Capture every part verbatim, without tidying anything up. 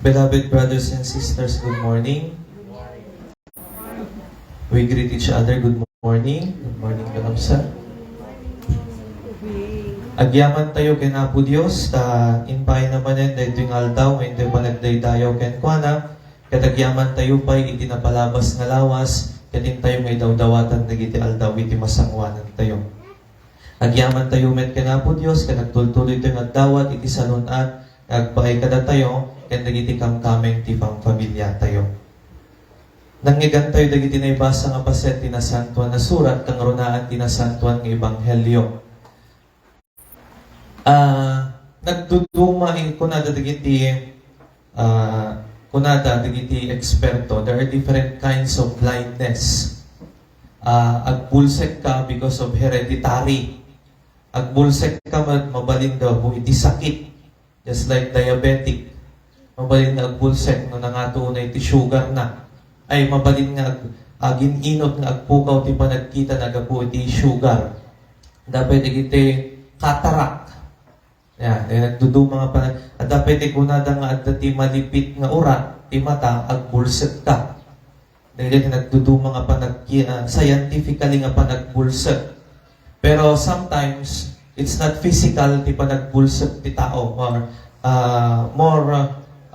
Beloved brothers and sisters, good morning. We greet each other, "Good morning." Good morning, kakabsat. Agyaman tayo ken Apo Dios, ta impay na manen daytoy nga aldaw, nga intoy panagdaydayaw kenkuana, ket agyaman tayo pay iti napalabas nga lawas, ket intayo nga idawdawatan dagiti aldaw iti masangoanan tayo. Agyaman tayo met ken Apo Dios, ket agtultuloy tayo nga agdawat iti salun-at nga agpaay kadatayo ken dagiti kamkameng ti pangpamiliatayo. Nangngegan tayo dagiti naibasa nga paset ti Nasantoan a Surat, kangrunaan ti Nasantoan nga Ebanghelio. Ah, nagduduma, eh, kunada dagiti, ah, kunada dagiti eksperto, there are different kinds of blindness. Ah, agbulsek ka because of hereditary. Agbulsek ka met, mabalin gapu iti sakit. Just like diabetic. Mabalin nga agbulsek no nangato unay ti sugar na. Ay, mabalin nga ag-, agin-inot nga agpukaw ti panagkita na gapu iti sugar. Adda pay dagiti cataract. Ya, eh, nagduduma nga panag-, adda pay ti kunada nga adda ti malipit nga urat ti mata, agbulsek ka. Dagiti nagduduma nga panag-, ah, scientifically nga panagbulsek. Pero sometimes, it's not physical ti panagbulsek ti tao, or, ah, more,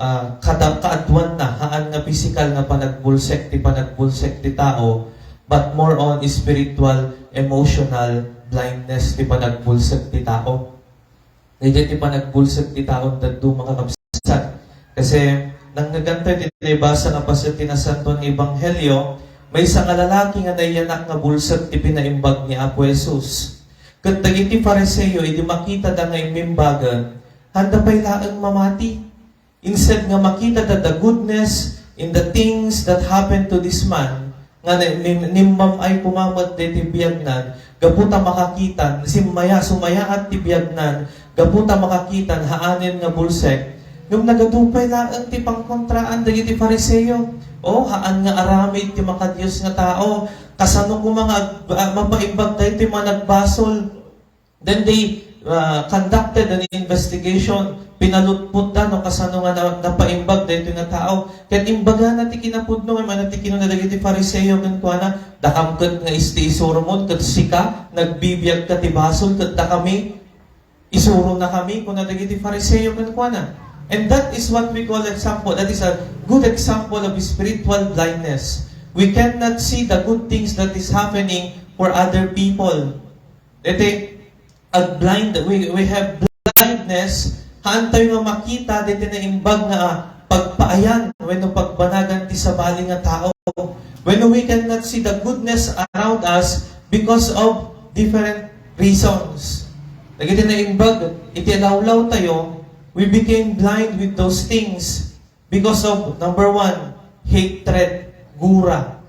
ah, kada-, kaaduan na, haan nga physical nga panagbulsek ti panagbulsek ti tao, but more on spiritual, emotional blindness ti panagbulsek ti tao. Daydiay ti panagbulsek ti tao, dadduma, kakabsat. Kasi, nangngegan tayo ti naibasa nga paset ti Nasantoan nga Ebanghelio, maysa nga lalaki nga naiyanak nga bulsek ti pinaimbag ni Apo Jesus. Ket dagiti Fariseo, idi makitada nga immimbagen, haanda pay laeng mamati. Instead nga makitada the goodness in the things that happened to this man, nga ni-, ni-, nimmam-ay koma met daytoy biagnan, gapu ta makakitan, simmaya-, sumayaat ti biagnan, gapu ta makakitan, haanen nga bulsek, ngem nagadu pay laeng ti pangkontraan dagiti Fariseo. O, haan nga aramid ti makadios nga tao, kasano koma nga ag-, ah, mapaimbag daytoy managbasol? Then they, uh, conducted an investigation. Pinalutpotda no kasano nga na-, napaimbag daytoy nga tao. Ket imbagana ti kinapudno, imbagana ti kinuna dagiti Fariseo kenkuana, "Dakam ket nga isti isuromon, ket sika, nagbibiag ka ti basol, ket dakami, isuronakami," kuna dagiti Fariseo kenkuana. And that is what we call example. That is a good example of spiritual blindness. We cannot see the good things that is happening for other people. Iti, ag-blind, we, we have blindness, haantayo nga makita daytoy naimbag nga, ah, pagpaayan wenno pagbanagan ti sabali nga tao. When we cannot see the goodness around us because of different reasons. Dagiti naimbag iti lawlaw tayo, we became blind with those things because of, number one, hatred, gura.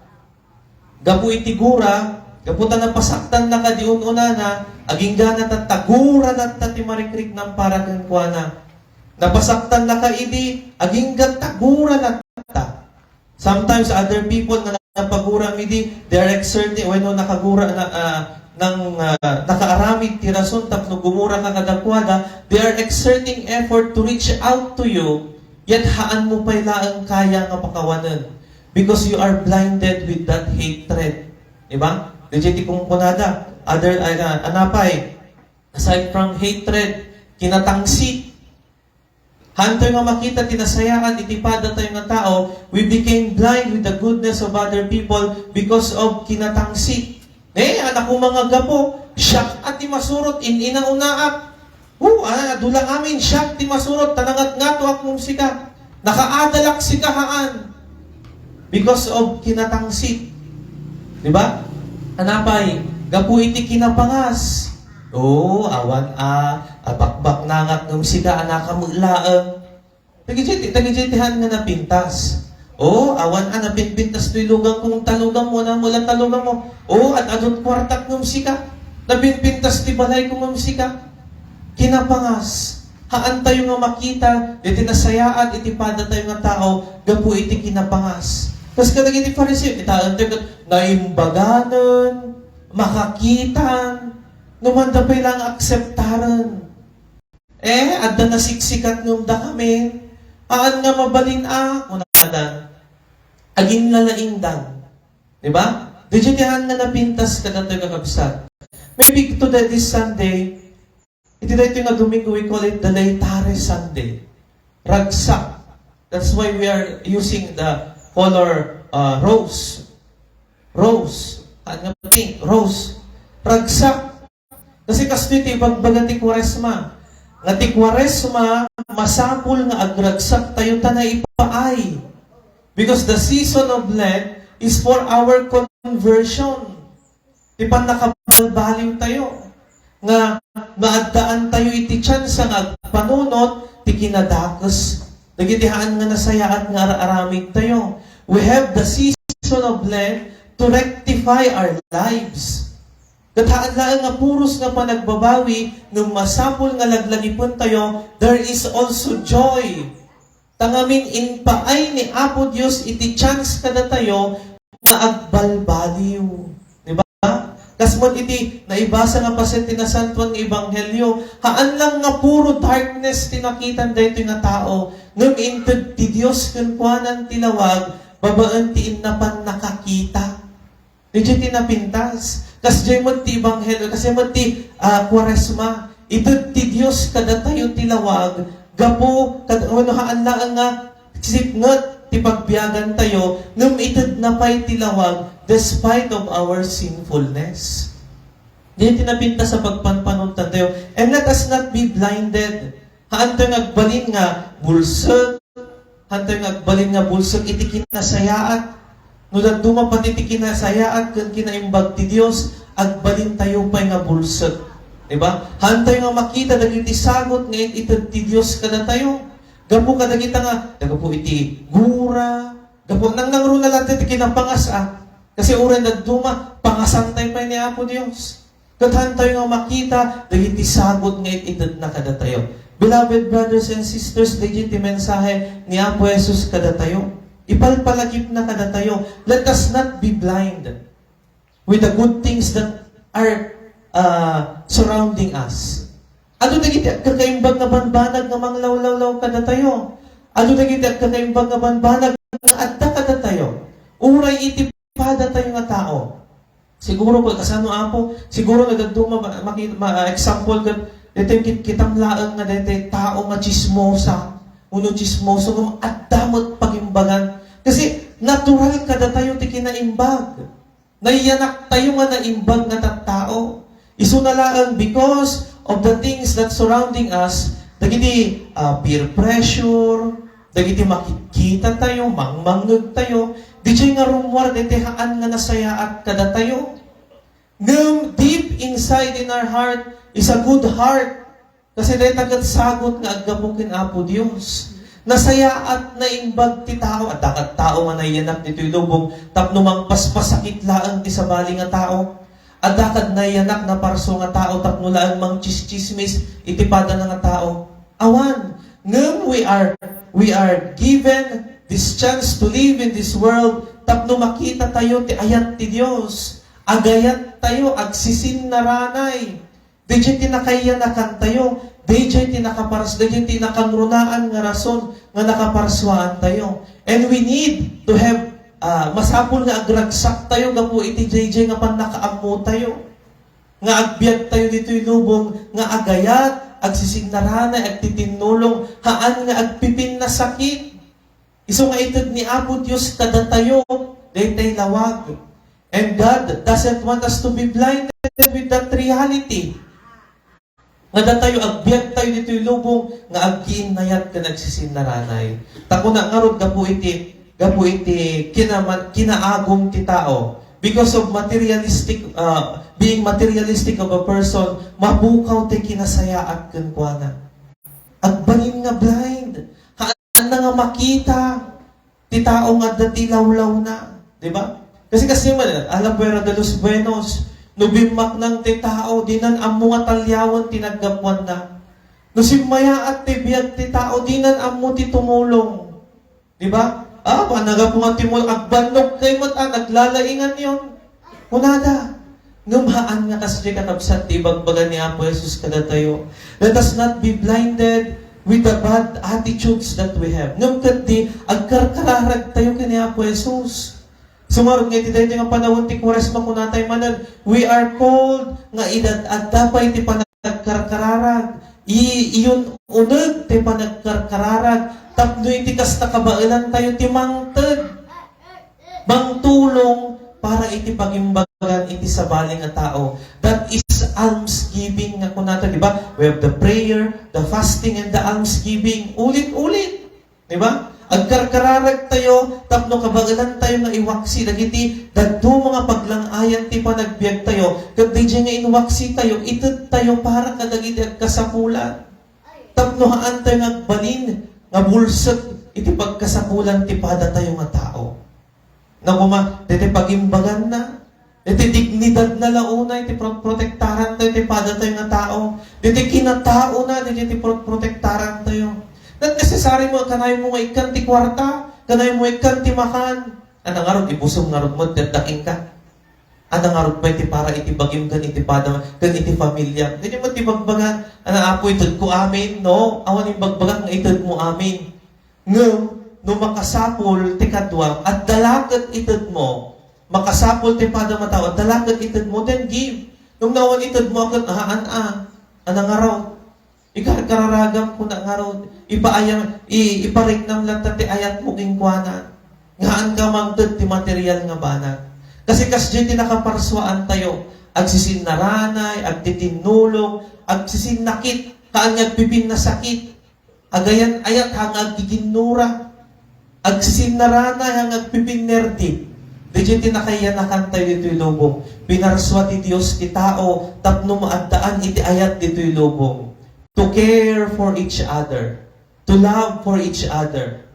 Gapu iti gura, gapu ta napasaktannaka di un-unana, agingga na tatta, gura tatta ti marikriknam para kenkuana. Napasaktannaka idi, agingga ta gura tatta. Sometimes other people nga napaguram idi, they are exerting, wenno nakagura na, ah, nang, ah, nakaaramid ti rason tapno gumura ka kadakuada, they are exerting effort to reach out to you, yet haan mo pay laeng kaya nga pakawanen. Because you are blinded with that hatred. Di ba? Daydiay ti kunkunada. Other, ay, ah, anapay, aside from hatred, kinatangsit. Haantayo nga makita ti nasayaat iti padatayo nga tao, we became blind with the goodness of other people because of kinatangsit. Ne, anak ko, mga gapo, siak a ti masurot, in-inaunaak. O, ah, adu la amin, siak ti masurot, ta nangatngatoak ngem sika. Nakaadalak sika haan. Because of kinatangsit. Di ba? Anapay, gapu iti kinapangas. O, awan a, a bakbaknangak ngem sika, anak a met laeng. Dagiti, dagiti ti haan nga napintas. O, awan a napinpintas toy luganko ngem ta luganmo, ania met la ta luganmo. O, ad-adut kuartak ngem sika. Napinpintas ti balayko ngem sika. Kinapangas. Haantayo nga makita iti nasayaat iti padatayo nga tao gapu iti kinapangas. Kas kadagiti Fariseo, kitaentayo ket naimbaganen, makakitan, no manda pay la nga akseptaren. Eh, adda nasiksikat ngem dakami. Haan nga mabalin a, kunada, aginlalaingdan. Di ba? Diay ti haan nga napintas kadatayo, kakabsat. Maybe today, this Sunday, iti daytoy nga Domingo, we call it the Laetare Sunday. Ragsak. That's why we are using the color, uh, rose. Rose. Haan nga pink, rose. Ragsak. Kasi kastoy ti ibagbaga ti Kuaresma. Nga ti Kuaresma, masapul nga agragsak tayo ta naipaay. Because the season of Lent is for our conversion. Ti pannakabalbaliw tayo. Nga maaddaan tayo iti tsansa nga agpanunot ti kinadakes dagiti haan nga nasayaat nga ar-aramid tayo. We have the season of Lent to rectify our lives. Ket haan laeng nga puros nga panagbabawi, ngem masapul nga laglagipentayo, there is also joy. Ta ngamin impaay ni Apo Dios iti chance kadatayo nga agbalbaliw. Di ba? Kas met iti naibasa nga paset ti Nasantoan nga Ebanghelio, haan lang nga puro darkness ti nakitan daytoy nga tao, ngem inted ti Dios kenkuanan ti lawag babaen ti innapan nakakita. Diay ti napintas. Kasdiay met ti Ebanghelio, kasdiay met ti, ah, Kuaresma. Ited ti Dios kadatayo ti lawag, gapu, kad-, wenno haan laeng nga sipnget ti pagbiagantayo, ngem itedna pay ti lawag despite of our sinfulness. Diay ti napintas a pagpanpanunottantayo. And let us not be blinded. Haantayo nga agbalin nga bulsek, haantayo nga agbalin nga bulsek iti kinasayaat. No dadduma pati ti kinasayaat ken kinaimbag ti Dios, agbalintayo pay nga bulsek. Di ba? Haantayo nga makita dagiti sagut nga it-ited ti Dios kadatayo. Gapu kadagita nga, gapu iti gura, gapu nangnangruna latta ti kinapangas-a. Kasi uray dadduma, pangasantayo pay ni Apo Dios. Ket haantayo nga makita dagiti sagut nga it-itedna kadatayo. Beloved brothers and sisters, dagiti mensahe ni Apo Jesus kadatayo. Ipalpalagipna kadatayo. Let us not be blind with the good things that are, uh, surrounding us. Adu dagiti agkakaimbag nga banbanag nga manglawlawlaw kadatayo. Adu dagiti agkakaimbag nga banbanag nga adda kadatayo. Uray iti padatayo nga tao. Siguro, kung kasano, Apo, siguro nagadu ma-, maki-, ma-, example ket daytoy kit-, kitam laeng nga daytoy tao nga tsismosa, uno tsismoso, nga adda met pagimbagan. Kasi natural kadatayo ti kinaimbag. Nayanak tayo nga naimbag nga tattao. Isuna laeng because of the things that surrounding us, dagiti, ah, peer pressure, dagiti makitkita tayo, mangmangngeg tayo, diay nga rummuar daytoy haan nga nasayaat kadatayo. Ngem deep inside in our heart is a good heart. Kasi dayta ket sagut nga aggapu ken Apo Dios. Nasayaat, naimbag ti tao. Adda ket tao nga nayanak ditoy lubong tapno mangpaspasakit laeng ti sabali nga tao. Adda ket nayanak, naparso nga tao tapno laeng mangtsistsismis iti padana nga tao. Awan. Ngem we are, we are given this chance to live in this world tapno makita tayo ti ayat ti Dios. Agayat tayo, agsisinnaranay. Dayjay ti nakayanakantayo, dayjay ti nakapars-, dayjay ti nakangrunaan nga rason nga nakaparsuaantayo. And we need to have, ah, masapul nga agragsaktayo gapu iti dayjay nga pannakaammotayo. Nga agbiagtayo ditoy lubong nga agayat, agsisinnaranay, agtitinnulong, haan nga agpipinnasakit. Isu nga ited ni Apo Dios kadatayo daytay lawag. And God doesn't want us to be blinded with that reality. Nga datayo, agbiagtayo ditoy lubong nga agiinnayat ken agsisinnaranay. Ta kuna ngarud gapu iti, gapu iti kinama-, kinaagum ti tao. Because of materialistic, uh, being materialistic of a person, mapukaw ti kinasayaat kenkuana. Agbalin nga blind. Haan nga makita ti tao nga adda ti lawlawna, di ba? Kasi kasi man, a la puerta de los buenos, no bimmaknang ti tao, dinan ammo nga talliawen ti naggapuanna. No simmayaat ti biag ti tao, dinan ammo ti tumulong. Di ba? Ah, ba, nagapu nga ti mo-, agbannog kay met, ah, naglalaingan yon. Kunada, ngem haan nga kasdi, kakabsat, ti ibagbaga ni Apo Jesus kadatayo. Let us not be blinded with the bad attitudes that we have. Ngem ket di agkarkararag tayo ken ni Apo Jesus. Sumarod nga iti daytoy nga panahon ti Kuaresma, kunatay manen, we are called nga idad-adda pay ti panagkarkararag. I-, iyun-uneg ti panagkarkararag tapno iti kasta kabaelan tayo ti mangted. Mangtulong para iti pagimbagan iti sabali nga tao. That is almsgiving nga kunata, di ba? We have the prayer, the fasting, and the almsgiving. Ulit-ulit. Di ba? Agkarkararag tayo tapno kabaelan tayo nga iwaksi dagiti dadduma nga paglang-ayan ti panagbiag tayo. Ket diay nga inwaksi tayo, ited tayo para kadagiti agkasapulan. Tapno haan tayo nga agbalin nga bulsek iti pagkasapulan ti pada tayo nga tao. Nakuma, diti pagimbaganna, diti dignidadna la unay ti pro-, protektaran tayo ti pada tayo nga tao. Diti kinataona, diti ti pro-, protektaran tayo. Not necessary mo, kanay mo nga ikkan ti kwarta, kanay mo ikkan ti makan. Ano ngarud, ibusong ngarud mo, daddaking ka. Ano ngarud pay ti para iti bagim ken iti padam, ken iti familiam. Didi mo ti bagbagan, ano, Apo, ited ko amin, no? Awan imbagbaga nga ited mo amin. Ngem, no makasapul ti kaduam, adda la ket ited mo. Makasapul ti padam a tao, adda la ket ited mo, then give. Ngem no awan ited mo, ket, ah, an, ah, ano ngarud? Ikarkararagam kuna ngarud, ipaayam, i-, ipariknam latta ti ayatmo kenkuana. Nga haan ka mangted ti material nga banag. Kasi kasdiay ti nakaparsuaan tayo, agsisinnarana, agtitinnulong, agsisinnakit, haan nga agpipinnasakit. Agayan-ayat, haan nga aggiginnura. Agsisinnarana, haan nga agpipinnerdi. Diay ti nakaiyanakan tayo ditoy lubong. Pinarsua ti Dios ti tao tapno maaddaan iti ayat ditoy lubong. To care for each other, to love for each other.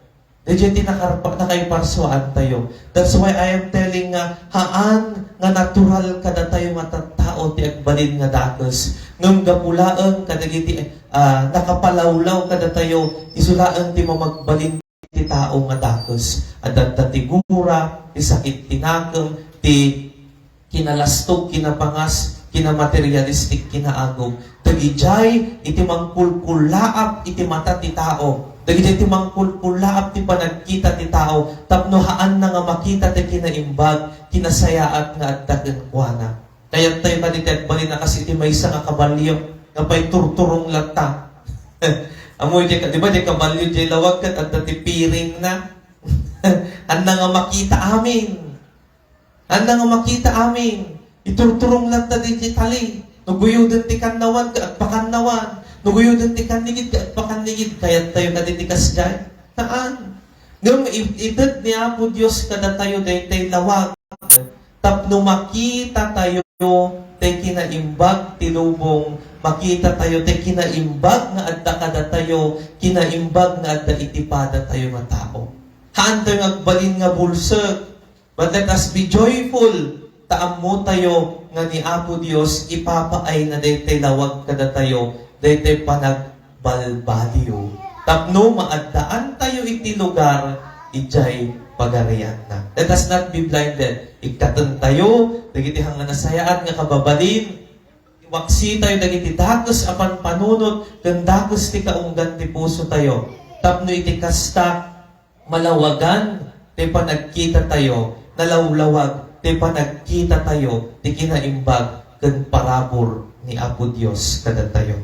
Diay ti nakar-, nakaiparsuaan tayo. That's why I am telling nga, haan nga natural kadatayo nga tattao ti agbalin nga dakes. Ngem gapu laeng kadagiti, ah, nakapalawlaw kadatayo, isu laeng ti mamagbalin ti tao nga dakes. Adda ti gura, ti sakit ti nakem, ti kinalastog, kinapangas, kinamaterialistik, kinaagum. Dagidiay iti mangkulkullaap iti mata ti tao. Dagidiay iti mangkulkullaap ti panagkita ti tao tapno haanna nga makita ti kinaimbag, kinasayaat nga adda kenkuana. Kayat tayo kadi ti agbalin a kas iti maysa nga kabalio nga paiturturong latta. Amoy di, di ba, di kabalio di lawag ket adda ti piring na. Haanna nga makita amin. Haanna nga makita amin. Iturturong latta di ti tali. No guyoden ti kannawan, ket agpakannawan. No guyoden ti kannigid, ket agpakannigid. Kayat tayo kadi ti kasdiay? Haan. Ngem i-, ited ni Apo Dios kadatayo daytoy lawag tapno makita tayo ti kinaimbag ti lubong, makita tayo ti kinaimbag nga adda kadatayo, kinaimbag nga adda iti pada tayo nga tao. Haan tayo nga agbalin nga bulsek, but let us be joyful, ta ammo tayo nga ni Apo Dios ipapaayna daytoy lawag kadatayo, daytoy panag balbaliw. Tapno maaddaan tayo iti lugar idiay pagarianna. Let us not be blinded. Ikkaten tayo dagiti haan nga nasayaat nga kababalin. Iwaksi tayo dagiti dakes a panpanunot ken dakes ti kaunggan ti puso tayo. Tapno iti kasta, malawagan ti panagkita tayo, nalawlawag ti panagkita tayo ti kinaimbag ken parabur ni Apo Dios kadatayo.